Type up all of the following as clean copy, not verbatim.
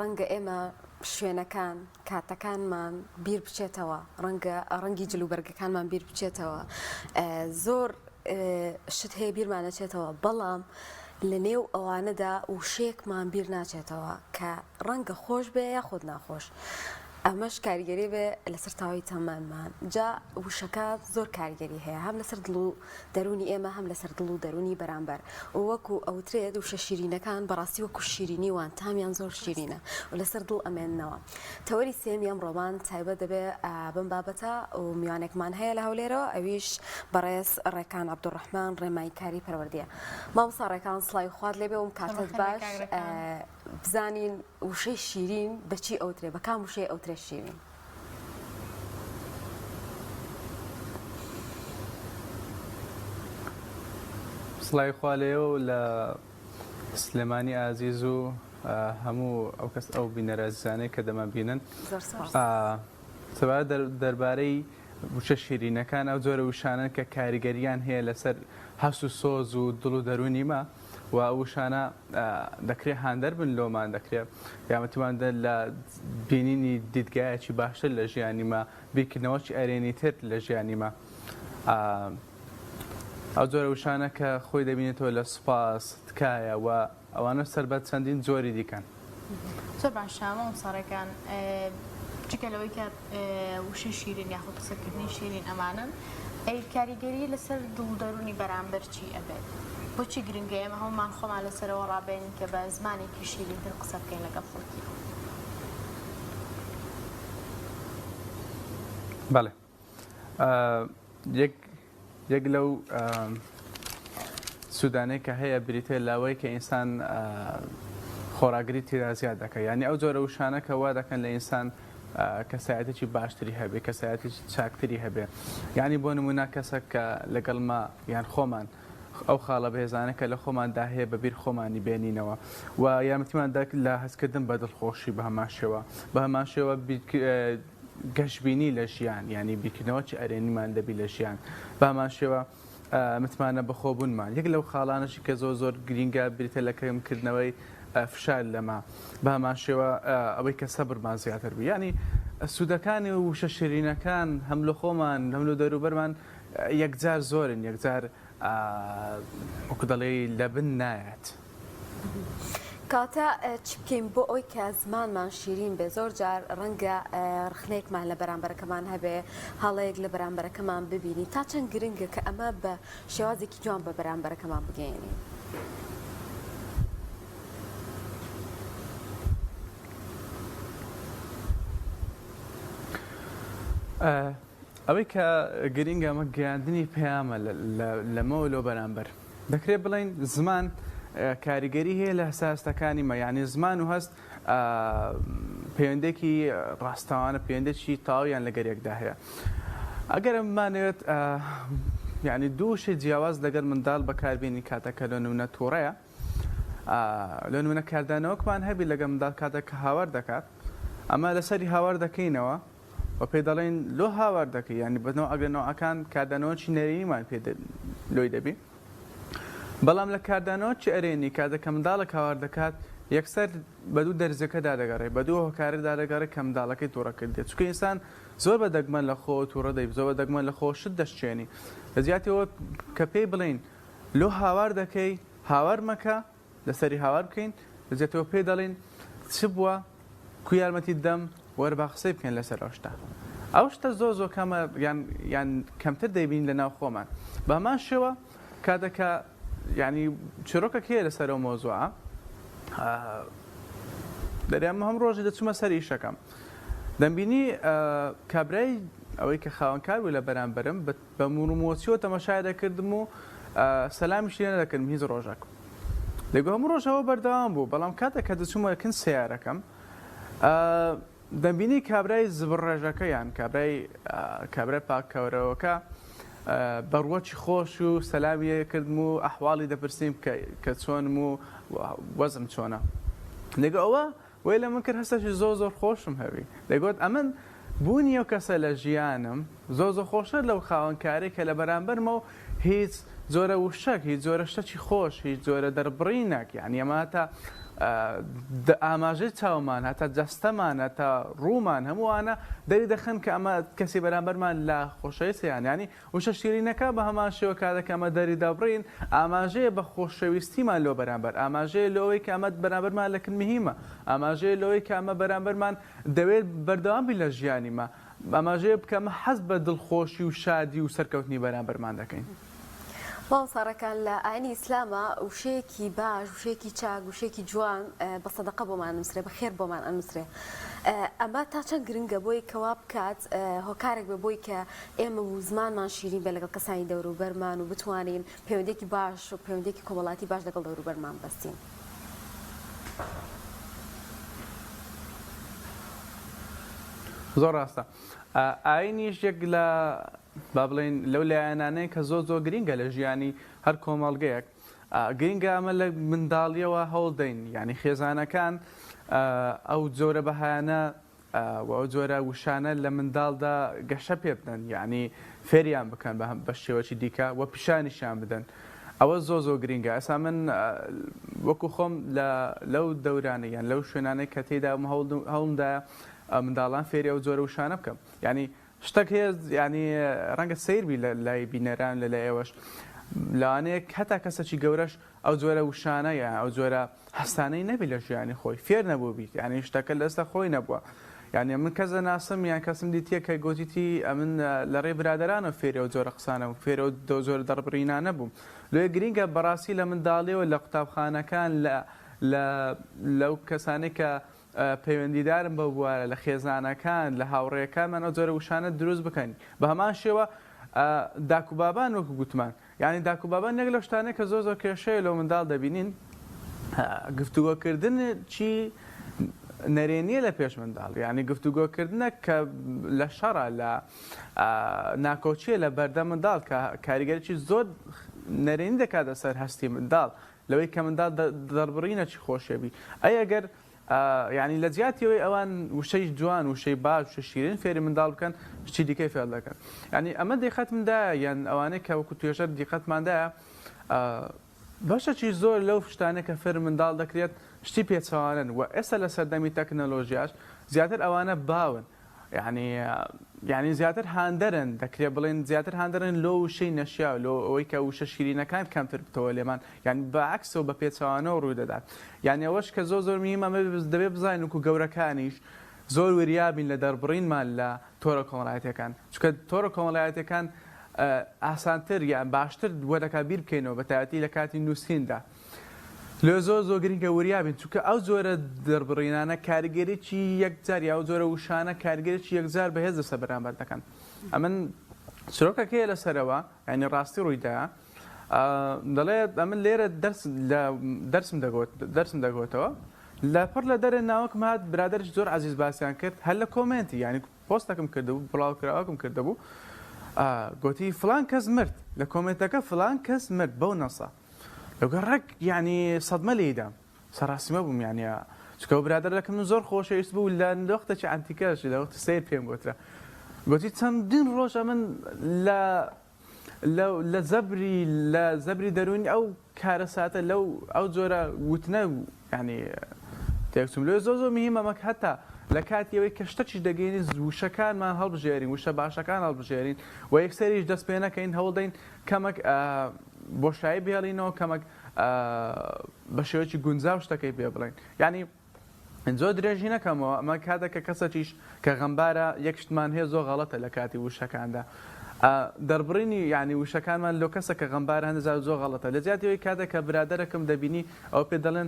ڕەنگە ئێمە شوێنەکان، کاتەکانمان بیر بچێتەوە، ڕەنگە ڕەنگی جلوبەرگەکانمان بیر بچێتەوە، زۆر شت هەیە بیرمان ئەچێتەوە، بەڵام لە نێو ئەوانەدا وشەیەکمان بیر ناچێتەوە کە ڕەنگە خۆش بێ یاخود ناخۆش. ئەمەش کاریگەری بێ لەسەر تەواوی تەمەنمان جا وشەکە زۆر کاریگەری هەیە هەم لەسەر دڵ و دەروونی ئێمە هەم لەسەر دڵ و دەروونی بەرامبەر و وەکو ئەوترێت وشە شیرینەکان بەڕاستی وەکو شیرینی وان تامیان زۆر شیرینە و لەسەر دڵ ئەمێننەوە تەوەری سێیەمی ئەمڕۆمان تایبەت دەبێ بەم بابەتە و میوانێکمان هەیە لە هەولێرەوە ئەویش بەڕێز ڕێکان عەبدولڕەحمان ڕێنماییکاری پەروەردەیە مامۆستا ڕێکان سڵاوی خوات لێبێ و کاتت باش بزانین وشەی شیرین بە چی ئەوترێ بە کام وشەی ئەوترێ شیرین؟ سڵاوی خوا لێیە و لە سلێمانی ئازیز و هەموو ئەو کەس ئەو بینەرە ئازیزانەی کە دەمانبینن. زۆر سپاس. سەبارەت دەربارەی وشە شیرینەکان ئەو جۆرە وشانەن کە کاریگەریان هەیە لەسەر هەست و سۆز و دڵ و دەروونی مە و ئەو وشانە دەکرێ هاندەر بن لۆمان دەکرێ یارمەتیمان بدەن لە بینینی دیدگایەکی باشتر لە ژیانی مە بیرکردنەوەکی ئەرێنیتر لە ژیانی مە ئەو جۆرە وشانە کە خۆی دەبینێتەوە لە سوپاس، تکایە و ئەوانە سەر بە چەندین جۆری دیکەن. زۆر باشە مامۆستا ڕێکان جگە لەوەی کە وشەی شیرین یاخود قسەکردنی شیرین ئەمانەن ئەی کاریگەری لەسەر دڵ و دەروونی بەرامبەر چی ئەبێت؟ بۆچی گرنگە ئێمە هەموومان خۆمان لەسەرەوە ڕابێنین کە بە زمانێکی شیرینتر قسە بکەین لەگەڵ خەڵکی؟ بەڵێ یەک یەک لەو سوودانەی کە هەیە بریتە لەوەی کە ئینسان خۆراگری تێدا زیاد دەکات یعنی ئەو جۆرە وشانە کە وا دەکەن لە ئینسان کەسایەتێکی باشتری هەبێ کەسایەتێکی چاکتری هەبێ یعنی بۆ نمونە کەسە کە لەگەڵما یان خۆمان ئەو خاڵە بەهێزانە کە لە خۆماندا هەیە بە بیر خۆمانی بێنینەوە و یارمەتیمان دەک لە هەستکردن بە دڵخۆشی بە هەمان شێوە بە هەمان شێوە گەشبینی لە ژیان یانی بیرکردنەوەکی ئەرێنیمان دەبی لە ژیان بەهەمان شێوە متمانە بەخۆبوونمان یەک لەو خاڵانەشی کە زۆر زۆر گرینگە بریتە لە کەمکردنەوەی فشار لەمە بەهەمان شێوە ئەوەی کە سەبرمان زیاتر بی یانی سوودەکانی وشە شیرینەکان هەم لە خۆمان هەم لە دەوروبەرمان یەکجار زۆرن یەکجار وەکو دەڵێی لەبن نایەت. کەواتە چ بکەین بۆ ئەوەی کە زمانمان شیرین بێ؟ زۆر جار ڕەنگە ڕەخنەیەکمان لە بەرامبەرەکەمان هەبێ، هەڵەیەک لە بەرامبەرەکەمان ببینین، تا چەند گرنگە کە ئەمە بە شێوازێکی جوان بە بەرامبەرەکەمان بگەیەنین؟ ئەوەی کە گرینگە ئەمە گەیاندنی پەیامە لەمەوە لۆ بەرامبەر. دەکرێت بڵێین زمان کاریگەری هەیە لە هەستەکانی مە یعنی زمان و هەست پەیوەندێکی ڕاستەوانە پەیوەندێکی تەواویان لەگەر یەکدا هەیە. ئەگەر بمانەوێت یعنی دوو شت جیاواز لەگەر منداڵ بەکاربێنین کاتەکە لۆ نمونە تووڕەیە لۆ نمونە کاردانەوەکمان هەبی لەگەڵ منداڵ کاتێک کە هاوار دەکات ئەمە لەسەری هاوار دەکەینەوە و پێی دەڵێین لۆ هاوار دەکەی یانی بە نەوعێک لە نەوعەکان کاردانەوەکی نەرێنیمان پێ لۆی دەبی بەڵام لە کاردانەوەکی ئەرێنی کاتێک کە منداڵێک هاوار دەکات یەکسەر بە دوو دەرزەکەدا دەگەڕێ بە دوو هۆکارەدا دەگەڕێ کە منداڵەکەی تووڕە کردێ چونکە ئینسان زۆر بە دەگمەن لە خۆ تووڕە دەبی زۆر بە دەگمەن لە خۆ شت دەشچێنی لە جیاتیەوە کە پێی بڵێین لۆ هاوار دەکەی هاوار مەکە لەسەری هاوار بکەین دەچێتەوە پێی دەڵێین چ بووە کو یارمەتیت دەم وەرە با قسەی بکەین لەسەر ئەو شتە ئەو شتە زۆر زۆر کەمە یان یان کەمتر دەیبینین لە ناو خۆمان بە هەمان شێوە کاتێک کە یعنی چیرۆکێک هەیە لەسەر ئەو مەوزوعە دەرێ ئەمە هەم ڕۆژی دەچوومە سەر ئیشەکەم دەمبینی کابرای ئەوەی کە خاوەنکار بوو لە بەرامبەرم بە موڕومۆچیەوە تەماشای دەکردم و سەلامیشی لێ نەدەکردم هیچ ڕۆژەک. دەگو هەموو ڕۆژ ئەوە بەردەوام بوو، بەڵام کاتێک کە دەچوومە کن سەیارەکەم دەمبینی کابرای زبڕڕێژەکە یان کابرای کابرای پاککەرەوەکە بە ڕووەکی خۆش و سەلامی لێ کردم و ئەحواڵی دەپرسیم کە چۆنم و وەزم چۆنە. دەگو ئەوە وەی لە من کرد هەستەکی زۆر زۆر خۆشم هەبی دەیگۆت ئەمن بوونی ئەو کەسە لە ژیانم زۆر زۆر خۆشتر لەو خاوەن کارەی کە لە بەرامبەرمە و هیچ جۆرە وشەک هیچ جۆرە شتەکی خۆش هیچ جۆرە دەربڕینەک یانی ئەمە هەتا ئاماژەی چاومان هەتا جەستەمان هەتا ڕوومان هەمووانە دەری دەخەن کە ئەمە کەسی بەرامبەرمان لا خۆشەویستە یان یانی وشە شیرینەکە بە هەمان شێوە کاتێک کە ئەمە دەری دەبڕین ئاماژەیە بە خۆشەویستیمان لۆ بەرامبەر ئاماژەیە لۆ ئەوەی کە ئەمە بەرامبەرمان لەکن مهیمە ئاماژەیە لەوەی کە ئەمە بەرامبەرمان دەوێت بەردەوام بین لە ژیانی مە ئاماژەیە بکە ئەمە حەز بە دڵخۆشی و شادی و سەرکەوتنی بەرامبەرمان دەکەین. مامۆستا ڕێکان لە ئاینی ئیسلاما وشەیەکی باش وشەیەکی چاک وشەیەکی جوان بە سەدەقە بۆمان ئەنوسرێ بە خێر بۆمان ئەنوسرێ ئەمە تا چەند گرنگە بۆی کە وا بکات هۆکارێک بێ بۆی کە ئێمە و زمانمان شیرین بێ لەگەڵ کەسانی دەوروبەرمان و بتوانین پەیوەندیەکی باش و پەیوەندیەکی کۆمەڵاتی باش لەگەڵ دەوروبەرمان بەستین. زۆر ڕاستە ئاینیش یەک لە با بڵێین لەو لایەنانەیە کە زۆر زۆر گرینگە لە ژیانی هەر کۆمەڵگەیەک گرینگە ئەمە لە منداڵیەوە هەوڵ دەین یعنی خێزانەکان ئەو جۆرە بەهایانە و ئەو جۆرە وشانە لە منداڵدا گەشە پێ بدەن یعنی فێریان بکەن بە شێوەکی دیکە و پیشانیشیان بدەن ئەوە زۆ زۆر گرینگە ئەسا من وەکو خۆم لە لەو دەورانە یان لەو شوێنانەی کە تێدا هەوڵمدایە منداڵان فێری ئەو جۆرە وشانە بکەم یعنی شتەک هەیە یانی ڕەنگە سەیر بی لە لای بینەران لە لای ئێوەش لەوانەیە هەتا کەسەکی گەورەش ئەو جۆرە وشانە یان ئەو جۆرە هەستانەی نەبی لە ژیانی خۆی فێر نەبوو بیت یعنی شتەکە لەسە خۆی نەبووە یعنی من کەس دەناسم یان کەسم دیتیە کە گۆتیتی ئەمن لە ڕێی برادەرانەوە فێری ئەو جۆرە قسانە و فێری ئەو دۆ جۆرە دەڕبڕینانە بووم لۆیە گرینگە بەڕاستی لە منداڵیەوە لە قوتابخانەکان لە لە لەو کەسانەی کە پەیوەندیدارن بەو بوارە لە خێزانەکان لە هاوڕێیەکانمان ئەو جۆرە وشانە دروست بکەین بە هەمان شێوە داک و بابان وەکو گوتمان یعنی داک و بابان یەک لەو شتانەی کە زۆر زۆر کێشەیە لۆ منداڵ دەبینین گفتوگۆکردن چی نەرێنیە لە پێش منداڵ یعنی گفتوگۆکردنە کە لە شەڕە لە ناکۆکیە لە بەردەم منداڵ کە کاریگەریی زۆر نەرێنی دەکاتە سەر هەستی منداڵ لەوەی کە منداڵ دەربڕینە چی خۆشیە بی ئەی ئەگەر یانی لە جیاتی ئەوەی ئەوان وشەی جوان وشەی باش وشەی شیرین فێری منداڵ بکەن شتی دیکەی فێر دەکەن یانی ئەمە دیقەتم دایە یان ئەوانەی کە وەکو توێژەر دیقەتمان دایە بەشەکی زۆر لەو شتانە کە فێر منداڵ دەکرێت شتی پێچەوانەن و ئێستا لە سەردەمی تەکنەلۆژیاش زیاتر ئەوانە باون یانی یانی زیاتر هاندەرن دەکرێ بڵێن زیاتر هاندەرن لۆ وشەی نەشیاو لۆ ئەوەی کە وشە شیرینەکان کەمتر بتەوە لێمان یانی بە عەکسەوە بە پێچەوانەوە ڕوو دەدات یانی ئەوەش کە زۆر زۆر مهمە ئەمە دەبێ بزانین وەکو گەورەکانیش زۆر وریا بین لە دەربڕینمان لە تۆرە کۆمەڵایەتیەکان چونکە تۆرە کۆمەڵایەتیەکان ئاسانتر یان باشتر وەدەکا بیر بکەینەوە بە تایبەتی لە کاتی نووسیندا لێ زۆر زۆر گرنگە وریا بین چونکە ئەو جۆرە دەربڕینانە کاریگەریی یەکجار یا ئەو جۆرە وشانە کاریگەریی یەکجار بەهێز لەسەر بەرامبەر دەکەن. ئەمن چرۆکەکەیە لەسەرەوە یانی ڕاستی ڕوویدا دەڵێت ئەمن لێرە دەرس لە دەرسم دەگوت دەرسم دەگوتەوە لە پڕ لە دەرێ ناوەکم هات برادەرش زۆر عزیز باسیان کرد هەر لە کۆمێنتی یانی پۆستەکم کردبوو بڵاوکراوەکم کردبوو گوتی فلان کەس مرد لە کۆمێنتەکە فلان کەس مرد بەو نەسە لەگەڵ ڕێک یانی سەدمە لێی دام سەراسیمە بووم یانی چونکە ئەو برادەرەکە من زۆر خۆشەویست بوو لە وەختێکی عەنتیکەش لە وەختی سەیر پێم گوترا گوتی چەندین ڕۆژ ئەمن لە لە لە زەبری لە زەبری دەروونی ئەو کارەساتە لەو ئەو جۆرە وتنە یانی تێکچووم لۆیە زۆر زۆر مهمە مەک هەتا لە کاتی ئەوەی کە شتەکیش دەگەینین وشەکانمان هەڵبژێرین وشە باشەکان هەڵبژێرین و یەکسەریش دەست پێ نەکەین هەوڵدەین کەمەک بۆشایی بهێڵینەوە کەمەک بە شێوەیەکی گونجاو شتەکەی پێ بڵێین یعنی زۆر درێژی نەکەمەوە ئەمە کاتێک کە کەسەکیش کە غەمبارە یەک شتمان هەیە زۆر غەڵەتە لە کاتی وشەکاندا دەربڕینی یعنی وشەکانمان لۆ کەسە کە غەمبارە هەندێک جار زۆر غەڵەتە لە جیاتی ئەوەی کاتێک کە برادەرەکم دەبینی ئەو پێ دەڵێن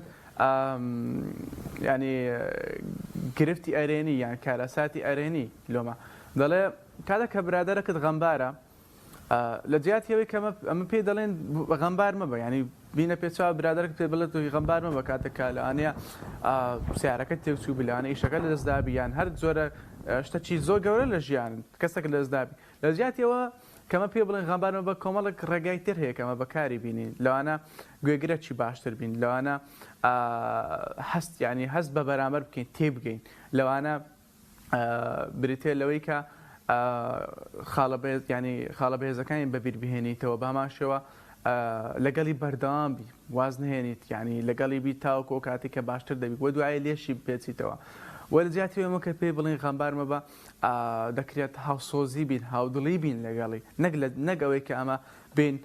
یعنی گرفتی ئەرێنی یان کارەساتی ئەرێنی لۆمە دەڵێ کاتێک کە برادەرەکت غەمبارە لە جیاتی ئەوەی کە ئەمە پێی دەڵێن غەمبار مەبە یانی بینە پێچاو برادەرەکە پێ بڵێت تۆ غەمبار مەبە کاتێک کە لەوانەیە سیارەکەت تێکچوو بی لەوانەیە ئیشەکە لەدەست دابی یان هەر جۆرە شتەکی زۆر گەورە لە ژیان کەسێک لەدەست دابی لە جیاتی ئەوە کەمە پێ بڵێن غەمبار مەبە کۆمەڵێک ڕێگای تر هەیە کەمە بەکاری بینین لەوانە گوێگرەکی باشتر بین لەوانە هەست یانی هەست بە بەرامبەر بکەین تێبگەین لەوانە بریتیە لەوەی کە خاڵە بەهێز یانی خاڵە بەهێزەکانی بەبیر بهێنیتەوە بە هەمان شێوە. لەگەڵی بەردەوام بی واز نەهێنیت یانی لەگەڵی بی تاوەکو ئەو کاتەی کە باشتر دەبی وە دوایە لێشی بپێچیتەوە وە لە جیاتی ئەمە کە پێی بڵێین غەمبار مەبە دەکرێت هاوسۆزی بین هاودڵی بین لەگەڵی نەک لە نەک ئەوەی کە ئەمە بین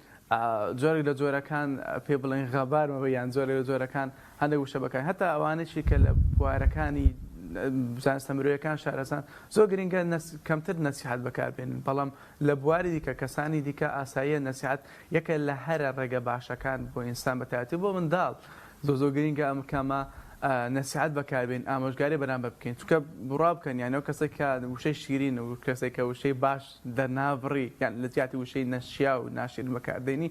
جۆرێک لە جۆرەکان پێ بڵێن غەبار مەبە یان جۆرێک لە جۆرەکان هەندێک وشە بەکار هەتا ئەوانەشی کە لە بوارەکانی زانستە مرۆیەکان شارەزان زۆر گرنگە کەمتر نەسیحەت بەکاربێنن بەڵام لە بواری دیکە کەسانی دیکە ئاساییە نەسیحەت یەکە لە هەرە ڕێگە باشەکان بۆ ئینسان بە تایبەتی بۆ منداڵ زۆر زۆر گرینگە ئەم کەمە نەسیحەت بەکاربێنین ئامۆژگاری بەرامبەر بکەین چونکە بڕوا بکەن یان ئەو کەسێک کە وشەی شیرین و کەسێک کە وشەی باش دەرنابڕی یان لە جیاتی وشەی نەشیاو و ناشیرین بەکاردێنی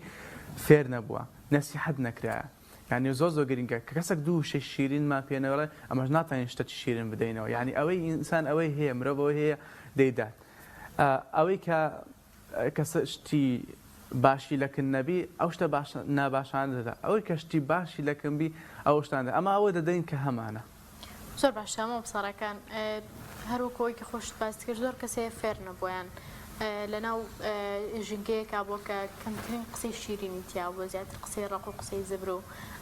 فێر نەبووە نەسیحەت نەکرایە یانی زۆر زۆر گرینگە کە کەسێک دوو وشەی شیرینمان پێ نەڵێ ئەمەش ناتوانین شتەکی شیرین بدەینەوە یانی ئەوەی ئینسان ئەوەی هەیە مرۆڤ ئەوەی هەیە دەیدات ئەوەی کە کەسە شتی باشی لەکن نەبی ئەو شتە باش ناباشانە دەدا ئەوەی کە شتی باشی لەکن بی ئەو شتانە ئەمە ئەوە دەدەین کە هەمانە. زۆر باشە مامۆستا ڕێکان هەر وەکو ئەوەی کە خۆشت باست کرد زۆر کەس هەیە فێر نەبووە یان لەناو ژینگەیەکا بووە کە کەمترین قسەی شیرینی تیا بووە زیاتر قسەی ڕەق و قسەی زبر و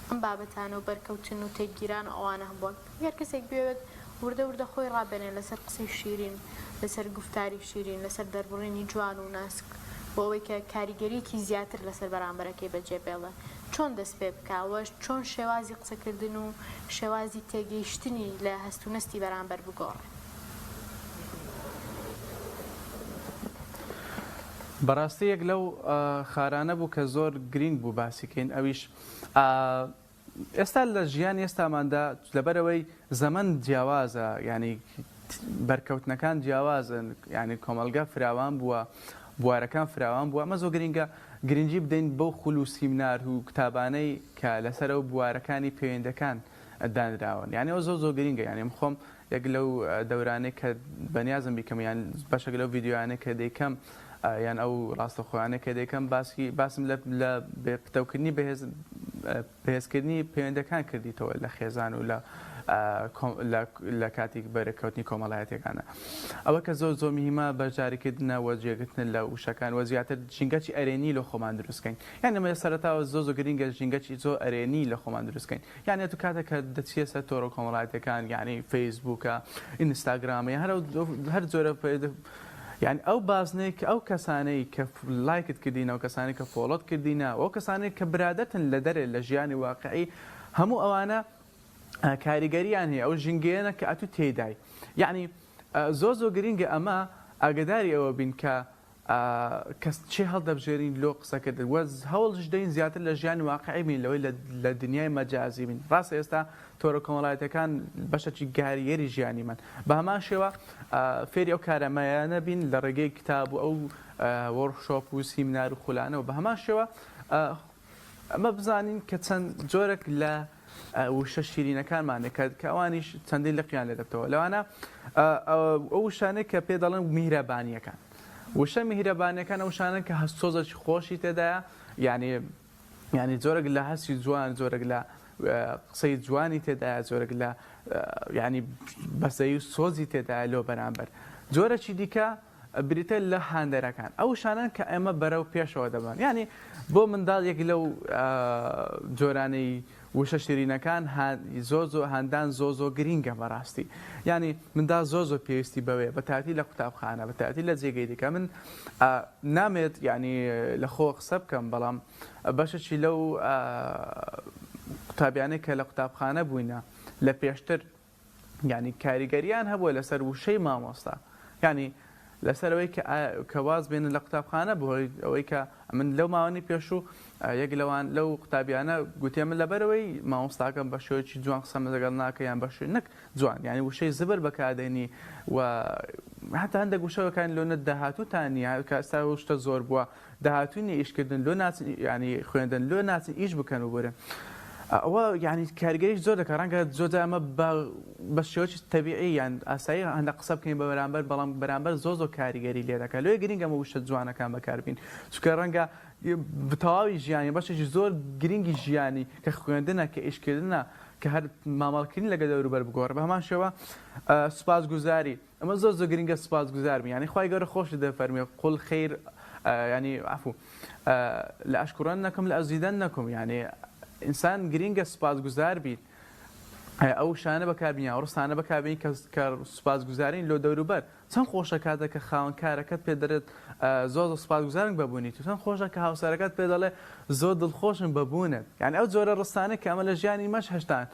ئەم بابەتانە و بەرکەوتن و تێکگیران و ئەوانە هەبووە گەر کەسێک بێوێت وردە وردە خۆی ڕابێنێ لەسەر قسەی شیرین، لەسەر گوفتاری شیرین، لەسەر دەربڕینی جوان و ناسک بۆ ئەوەی کە کاریگەرییەکی زیاتر لەسەر بەرامبەرەکەی بەجێ بێڵێ چۆن دەست پێ بکا و چۆن شێوازی قسەکردن و شێوازی تێگەیشتنی لە هەست و نەستی بەرامبەر بگۆڕێ؟ بەڕاستی یەک لەو خارانە بوو کە زۆر گرینگ بوو باسی کەین ئەویش ئێستا لە ژیانی ئێستاماندا لەبەرئەوەی زەمەن جیاوازە یانی بەرکەوتنەکان جیاوازن یانی کۆمەڵگە فراوان بووە بوارەکان فراوان بووە ئەمە زۆر گرینگە گرنگی بدەین بەو خول و سیمنار و کتابانەی کە لەسەر ئەو بوارەکانی پەیوەندەکان دانراون یانی ئەوە زۆر زۆر گرینگە یانی من خۆم یەک لەو دەورانەی کە بەنیازم بیکەم یان بەشێک لەو ڤیدیۆیانەی کە دەیکەم یان ئەو ڕاستەخۆیانەی کە دەیکەم باسی باسم لە لە پتەوکردنی بەهێز بەهێزکردنی پەیوەندەکان کردیتەوە لە خێزان و لە لە کاتی بەرەکەوتنی کۆمەڵایەتەکانە ئەوە کە زۆر زۆر مهمە بەشداریکردنە وە جێگرتن لە وشەکان وە زیاتر ژینگەچی ئەرێنی لە خۆمان دروستکەین یان ئەمە سەرەتاوە زۆر زۆر گرنگە ژینگەچی زۆر ئەرێنی لە خۆمان دروستکەین یانی ئەتو کاتێک کە دەچیە سەر تۆڕە کۆمەڵایەتیەکان یانی فەیسبووکە ئینستاگرامە یان هەر هەر جۆرە یانی ئەو بازنەی کە ئەو کەسانەی کە لایکت کردینە و کەسانی کە follow ت کردینە ئەو کەسانەی کە برادەتن لە دەرێ لە ژیانی واقعی هەموو ئەوانە کاریگەریان هەیە ئەو ژینگەیەنە کە ئەتو تێدای یعنی زۆر زۆر گرینگە ئەمە ئاگداری ئەوە بین کە کەس چێ هەڵدەبژێرین لۆ قسەکردن وە هەوڵش دەین زیاتر لە ژیانی واقعی بین لەوەی لە دنیای مەجازی بین ڕاستە ئێستا تۆرە کۆمەڵایەتەکان بەشەکی گاریگەری ژیانی من بە هەمان شێوە فێری ئەو کارەمایانە بین لە ڕێگەی کتاب و ئەو وۆرکشۆپ و سیمنار و خولانەوە بە هەمان شێوە ئەمە بزانین کە چەند جۆرێک لە وشە شیرینەکانمان کە کە ئەوانیش چەندین لقیان لێ دەبتەوە لەوانە ئەو وشانەی کە پێ دەڵێن میهرەبانیەکان وشە میهرەبانیەکان ئەو وشانەن کە هەست سۆزێکی خۆشی تێدایە یعنی یعنی جۆرێک لە هەستی جوان جۆرێک لە قسەی جوانی تێدایە جۆرێک لە یعنی بەزەیی و سۆزی تێدایە لۆ بەرامبەر جۆرەکی دیکە بریتە لە هاندەرەکان ئەو وشانەن کە ئێمە بەرەو پێشەوە دەبەن یانی بۆ منداڵ یەک لەو جۆرانەی وشە شیرینەکان زۆر زۆر هاندان زۆ زۆ گرینگە بەڕاستی یانی منداڵ زۆر زۆر پێویستی بەوێ بە تایبەتی لە قوتابخانە بە تایبەتی لە جێگەی دیکە من نامێت یانی لە خۆ قسە بکەم بەڵام بەشێکی لەو قوتابیانەی کە لە قوتابخانە بووینە لە پێشتر یانی کاریگەریان هەبووە لەسەر وشەی مامۆستا یانی لەسەر ئەوەی کە کە واز بێنن لە قوتابخانە بۆ ئەوەی کە من لەو ماوەنی پێشوو یەک لەوان لەو قوتابیانە گوتێ من لەبەرەوەی مامۆستاکەم بە شێوەیەکی جوان قسەم لەگەڵ ناکە یان بە شوێن نەک جوان یانی وشەی زبر بەکاردێنی و حتا هەندێک وشەکان لۆ نە داهاتووتان نییە کە ئێستا شتە زۆر بووە داهاتووی نیە ئیش کردن لۆ ناچن یانی خوێندن لۆ ناچن ئیش بکەن و برن ئەوە یانی کاریگەریش زۆر دەکات ڕەنگە زۆر جار ئەمە بە بە شێوەیەکی تەبیعی یان ئاسایی هەندە قسە بکەین بە بەرامبەر بەڵام بەرامبەر زۆر زۆر کاریگەری لێ دەکات لۆیە گرنگە ئەمە وشە جوانەکان بەکاربین چونکە ڕەنگە تەواوی ژیانی بەشێکی زۆر گرنگی ژیانی کە خوێندنە کە ئیشکردنە کە هەر مامەڵەکردن لەگەڵ دەوروبەر بگۆڕێ بە هەمان شێوە سوپاسگوزاری ئەمە زۆر زۆر گرنگە سوپاسگوزار بین یانی خوای گەورە خۆشی دەفەرموێ قل خیر. ینی عفو لأشکرنکم لأزیدنکم یعنی ئینسان گرینگە سوپاسگوزار بیت ئەو وشانە بەکاربینی ئەو ڕستانە بەکاربینی کە کە سوپاسگوزارین لۆ دەوروبەر چەند خۆشە کاتێک کە خاوەن کارەکەت پێ دەرێت زۆر زۆر سوپاسگوزارم بە بوونی تو چەند خۆشە کە هاوسەرەکەت پێ دەڵێ زۆر دڵخۆشم بە بوونت یعنی ئەو جۆرە ڕستانە کە ئەمە لە ژیانی مەش هەشتان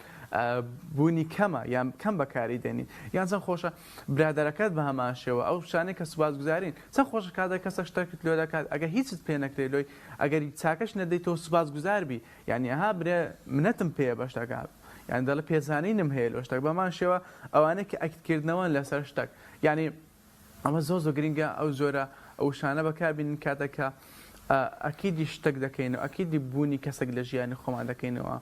بوونی کەمە یان کەم بەکاری دێنین یان چەند خۆشە برادەرەکەت بە هەمان شێوە ئەو شتانەی کە سوپاسگوزارین چەند خۆشە کاتێک کەسێک شتێکت لۆ دەکات ئەگەر هیچت پێ نەکرێ لۆی ئەگەر چاکەش نەدەی تۆ سوپاسگوزار بی یانی ئەها برێ منەتم پێیە بە شتەکە یان دەڵێ پێزانینم هەیە لۆ شتەک بەمان شێوە ئەوانەی کە ئەکتکردنەوەن لەسەر شتەک یانی ئەمە زۆر زۆر گرنگە ئەو جۆرە ئەو شانە بەکاربینن کاتێک کە ئەکیدی شتەک دەکەین و ئەکیدی بوونی کەسێک لە ژیانی خۆمان دەکەینەوە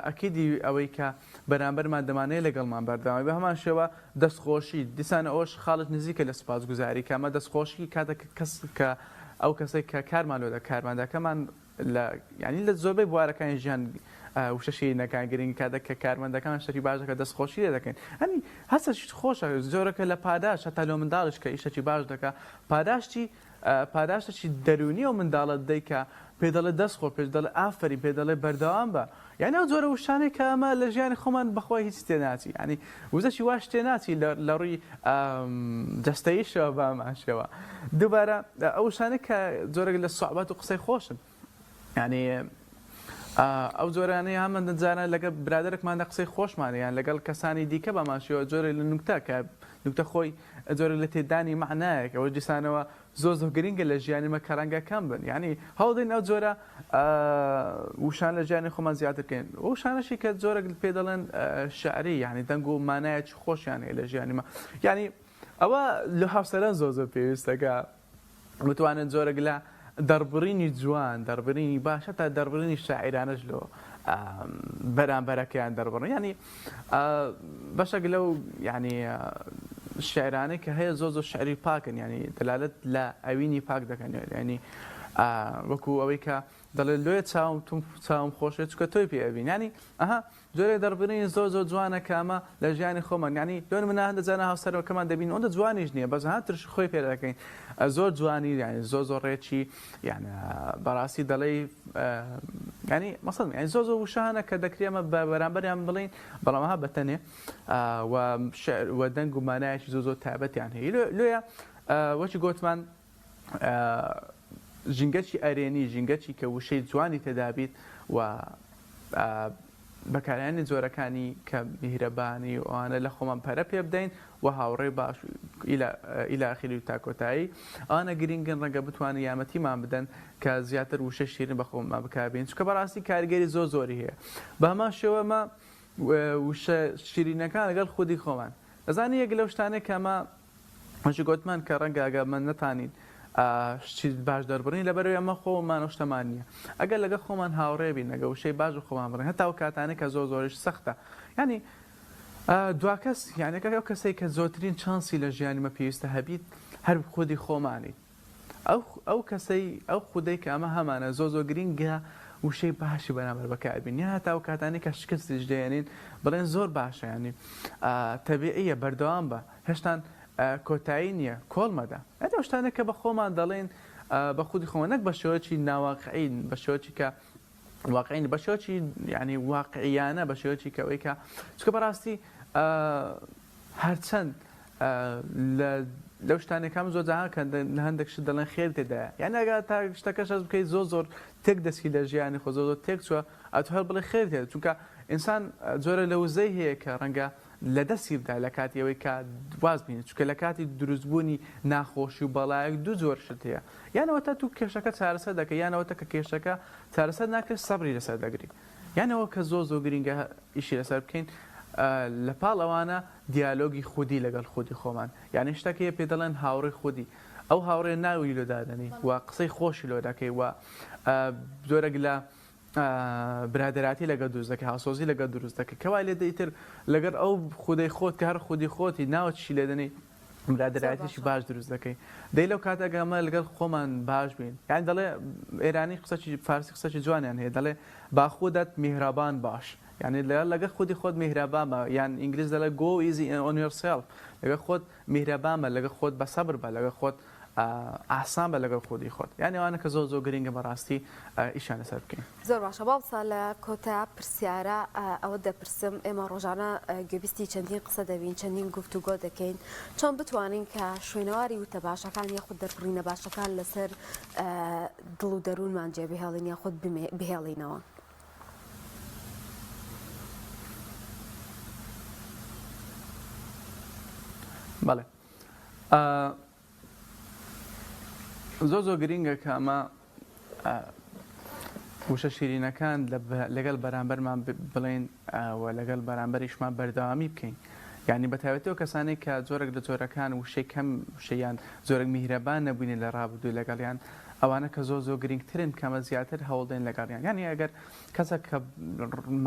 ئەکیدی ئەوەی کە بەرامبەرمان دەمانەیە لەگەڵمان بەردەوامی بە هەمان شێوە دەستخۆشی دیسان ئەوەش خاڵت نزیکە لە سوپاسگوزاری کە ئەمە دەستخۆشی کاتێک کەس کە ئەو کەسێک کە کارمان لۆ دە کارمەندەکەمان لە یانی لە زۆربەی بوارەکانی ژیان وشە شیرینەکان گرنگ کاتێک کە کارمەندەکان شتێکی باش دەکات دەستخۆشی لێ دەکەین هەنی هەستە خۆشە زۆرەکە لە پاداش هەتا لۆ منداڵش کە ئیشەکی باش دەکا پاداشتی پاداشتێکی دەروونی ئەو منداڵە دەی کە پێ دەڵێ دەست خۆ پێش دەڵێ ئافەرین پێ دەڵێ بەردەوام بە یعنی ئەو جۆرە وشانەی کە ئەمە لە ژیانی خۆمان بەخوای هیچ تێ ناچی یعنی وزەشی واش تێ ناچی لە ڕووی جەستەییشەوە بە هەمان شێوە دووبارە ئەو وشانەی کە جۆرێک لە سوعبەت و قسەی خۆشن یعنی ئەو جۆرانەی هەمەندە جاران لەگەڵ برادەرێکماندا قسەی خۆشمان یان لەگەڵ کەسانی دیکە بەمان شێوە جۆرێک لە نوکتە کە نوکتە خۆی جۆرێک لە تێدانی مەعنایەک ئەوە دیسانەوە زۆر زۆر گرنگە لە ژیانی مە کە ڕەنگە کەم بن یعنی هەوڵدەین ئەو جۆرە وشان لە ژیانی خۆمان زیاتر بکەین وشانەشی کە جۆرێک پێ دەڵێن شعری یعنی دەنگ و مانایەکی خۆشیان هەیە لە ژیانی مە یعنی ئەوە لە هاوسەران زۆر زۆر پێویستە کە بتوانن جۆرێک لە دەربڕینی جوان، دەربڕینی باش هەتا دەربڕینی شاعیرانەش لۆ بەرامبەرەکەیان دەربڕن یانی بەشێک لەو یانی شعرانەی کە هەیە زۆر زۆر شعری پاکن یانی دەلالەت لە ئەوینی پاک دەکەن یانی وەکو ئەوەی کە دەڵێ لۆیە چاوم تم چاوم خۆشێ چکە تۆی پێ ئەبین یانی ئەها جۆرێک دەڕبرینی زۆر زۆر جوانە کە ئەمە لە ژیانی خۆمان یانی لۆ نمونە هەندە جاران هاوسەرەکەمان دەبین ئەوەندە جوانیش نییە بەس ها ترش خۆی پێ دەکەین زۆر جوانی یانی زۆر زۆر ڕێکی یان بەڕاستی دەڵێی ینی مەسەڵ یانی زۆر زۆر وشە هەنە کە دەکرێ ئەمە بە بەرامبەریان بڵین بەڵام ها بەتەنێ و شعر و دەنگ و مانایەکی زۆر زۆر تایبەتیان هەیە لۆیە وەکی گۆتمان ژینگەکی ئەرێنی، ژینگەکی کە وشەی جوانی تێدابیت و بەکارهێنانی جۆرەکانی کە میهرەبانی و ئەوانە لە خۆمان پەرە پێ بدەین و هاوڕێی باش و الی اخری و تا کۆتایی ئەوانە گرینگن ڕەنگە بتوانن یارمەتیمان بدەن کە زیاتر وشەی شیرین بە خۆمان بەکاربێنین چونکە بەڕاستی کاریگەری زۆر زۆری هەیە بە هەمان شێوە ئەمە وشە شیرینەکان لەگەڵ خودی خۆمان ئەزانی یەک لەو شتانەی کە ئەمە وەکی گۆتمان کە ڕەنگە ئەگەر ئەمە نەتانین شتی باش دەربڕین لەبەرەوەی ئەمە خۆمان ئەو شتەمان نییە ئەگەر لەگەڵ خۆمان هاوڕێ بین ئەگە وشەی باش بە خۆمان بڵێن هەتا ئەو کاتانەی کە زۆر زۆریش سەختە یعنی دواکەس یعنی ئەو کەسێک کە زۆرترین چانسی لە ژیانی مە پێویستە هەبیت هەر خودی خۆمانی ئەو ئەو کەسەی ئەو خودەی کە ئەمە هەمانە زۆر زۆر گرینگە وشەی باشی بەرامبەر بەکاربین یا هەتا ئەو کاتانەی کە شکستیش دێنین بڵێن زۆر باشە ینی تەبیعیە بەردەوام بە هێشتان کۆتایی نییە کۆڵ مەدە ئەو شتانە کە بە خۆمان دەڵێن بە خودی خۆمان نەک بە شێوەی ناواقعین بە شێوەی کە واقعین بە شێوەی ینی واقعیانە بە شێوەی کە ئەوەی کە چکە بەڕاستی هەرچەند لە لەو شتانەی کام زۆر جار کە لە هەندێک شت دەڵێن خێر تێدایە یان ئەگەر تا شتەکەش هەست بکەیت زۆر زۆر تێک دەچی لە ژیانی خۆ زۆر زۆر تێک چووە ئەتو هەر بڵێ خێر تێدا چونکە ئینسان جۆرە لە وزەی هەیە کە ڕەنگە لە دەستی بدا لە کاتی ئەوەی کە واز بینێت چونکە لە کاتی دروستبوونی ناخۆشی و بەڵایەک دوو جۆر شت هەیە یانەوە تا تو کێشەکە چارەسەر دەکەی یانەوە تا کە کێشەکە چارەسەر ناکرێت سەبری لەسەر دەگری یان ئەوە کە زۆر زۆر گرینگە ئیشی لەسەر بکەین لە پاڵ ئەوانە دیالۆگی خودی لەگەڵ خودی خۆمان یعنی شتەک هەیە پێ دەڵێن هاوڕێی خودی ئەو هاوڕێ ناوی لۆ دادەنی و قسەی خۆشی لۆ دەکەی و جۆرێک لە برادەراتی لەگەڵ دروست دەکەی هاوسۆزی لەگەڵ دروست دەکەی کەوا لێ دەیتر لەگەڵ ئەو خودەی خۆت کە هەر خودی خۆتی ناوت چی لێ دەنێی برادەرایەتیی باش دروست دەکەی دەی لەو کاتە ئەگەر ئەمە لەگەڵ خۆمان باش بین یانی دەڵێ ئێرانی قسەکی فارسی قسەکی جوانیان هەیە دەڵێ با خودت میهرەبان باش یعنی لەگەڵ لەگەڵ خودی خۆت میهرەبان بە یان ئینگلیز دەڵێ go easy on yourself لەگەڵ خۆت میهرەبان بە لەگەڵ خۆت بە سەبر بە لەگەڵ خۆت. ئاسان بە لەگەڵ خودی خۆت یانی ئەوانە کە زۆر زۆر گرنگە بەڕاستی ئیشیان لەسەر بکەین. زۆر باشە مامۆستا لە کۆتا پرسیارە ئەوە دەپرسم ئێمە ڕۆژانە گوێبیستی چەندین قسە دەبین چەندین گفتوگۆ دەکەین چۆن بتوانین کە شوێنەواری وتە باشەکان یاخود دەربڕینە باشەکان لەسەر دڵ و دەروونمان جێ بهێڵین یاخود بهێڵینەوە؟ بەڵێ زۆر زۆر گرینگە کە ئەمە وشە شیرینەکان لەگەڵ بەرامبەرمان بڵێن و لەگەڵ بەرامبەریشمان بەردەوامی بکەین یعنی بە تایبەتی ئەو کەسانەی کە جۆرێک لە جۆرەکان وشەی کەم وشەیان زۆرێک میهرەبان نەبووینە لە ڕابردوو لەگەڵیان ئەوانە کە زۆر زۆر گرنگترن کەمە زیاتر هەوڵدەین لەگەڵیان یعنی ئەگەر کەسێک کە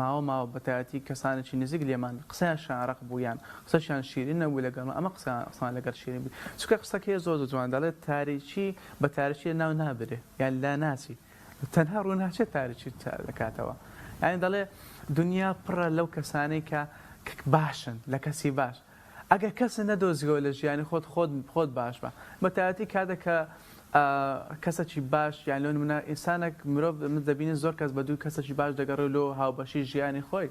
ماوە ماوە بەتایبەتی کەسانێکی نزیک لێمان قسەیان شارەق بوو یان قسەشیان شیرین نەبوو لەگەڵمان ئەمە قسە قسەمان لەگەڵ شیرین بوو چونکە قسەکەی زۆر زۆر جوان دەڵێت تاریکی بە تاریکی لەناو نابرێ یان لا ناچی تەنها ڕووناچێت تاریکی دەکاتەوە یانی دەڵێ دنیا پڕە لەو کەسانەی کە باشن لە کەسی باش ئەگەر کەست نەدۆزیەوە لە ژیانی خۆت خۆت خۆت باش بە بە تایبەتی کاتێک کە کەسەکی باش یان لۆ نمونە ئینسانێک مرۆڤ من دەبینین زۆر کەس بە دوو کەسەکی باش دەگەڕێ لۆ هاوبەشی ژیانی خۆی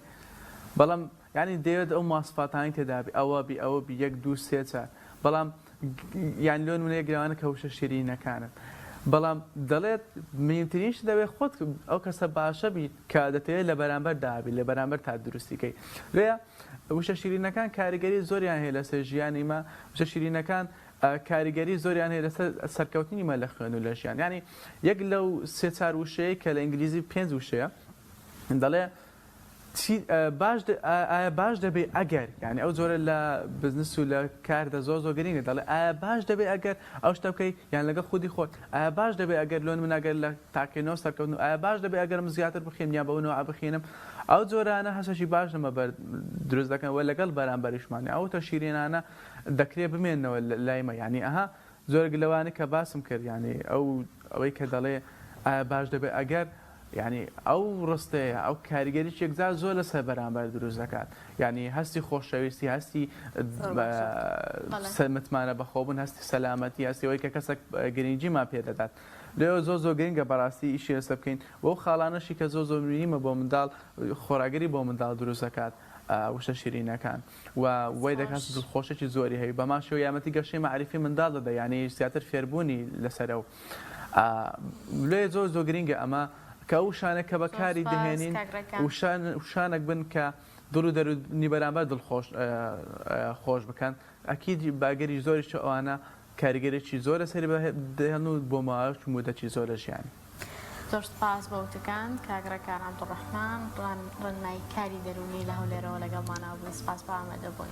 بەڵام یانی دەیەوێت ئەو مواسفاتانەی تێدابی ئەوە بی ئەوە بی یەک دوو سێ چار بەڵام یان لۆ نمونە یەک لەوانە کە وشە شیرینەکانن بەڵام دەڵێت مهمترین شت دەبێت خۆت ئەو کەسە باشە بیت کە دەتەوێت لە بەرامبەر دابی لە بەرامبەر تا دروستی کەی لێ وشە شیرینەکان کاریگەری زۆریان هەیە لەسەر ژیانی مە، وشە شیرینەکان کاریگەری زۆریان هەیە لەسەر سەرکەوتنی مە لە خوێن و لە ژیان. یانی یەک لەو سێ چار وشەیە کە لە ئینگلیزی پێنج وشەیە دەڵێ چی باش ئایا باش دەبێ ئەگەر یانی ئەو جۆرە لە بزنس و لە کاردا زۆر زۆر گرینگە دەڵێ ئایا باش دەبێ ئەگەر ئەو شتە بکەی یان لەگەڵ خودی خۆت ئایا باش دەبێ ئەگەر لۆ نمونە ئەگەر لە تاقینەوە سەرکەوتن ئایا باش دەبێ ئەگەر من زیاتر بخێنم یان بەو نەوعە بخێنم ئەو جۆرانە هەستێکی باش لەمە بەر دروست دەکەن و لەگەڵ بەرامبەریشمان ئەو وتە شیرینانە دەکرێ بمێننەوە لای مە یانی ئەها زۆرێک لەوانەی کە باسم کرد یانی ئەو ئەوەی کە دەڵێ ئایا باش دەبێ ئەگەر یانی ئەو ڕستەیە ئەو کاریگەریی یەکجار زۆر لەسەر بەرامبەر دروست دەکات یانی هەستی خۆشەویستی هەستی متمانە بەخۆبوون هەستی سەلامەتی هەستی ئەوەی کە کەسێک گرنگیمان پێ دەدات لێرە زۆر زۆر گرنگە بەڕاستی ئیشی لەسەر بکەین و ئەو خاڵانەشی کە زۆر زۆر مهمە بۆ منداڵ خۆراگری بۆ منداڵ دروست دەکات وشە شیرینەکان و وای دەکات دڵخۆشێکی زۆری هەیە بەمان شێوە یارمەتی گەشەی مەعریفی منداڵ دەدا یانی زیاتر فێربوونی لەسەرە و لێ زۆر زۆر گرنگە ئەمە کە ئەو وشانە کە بەکاری دەهێنین وشانێک بن کە دڵ و دەروونی بەرامبەر دڵخۆش خۆش بکەن ئەکید باگەری زۆریش ئەوانە کاریگەریی زۆر لەسەری دەهێڵن و بۆ ماوەیەک و مودەتی زۆر لە ژیانی. زۆر سوپاس بۆ وتەکانت کاک ڕێکار عەبدولڕەحمان، ڕێنمایی کاری دەروونی لە هەولێرەوە لەگەڵمانا بووی، سوپاس بۆ ئامادەبوونت.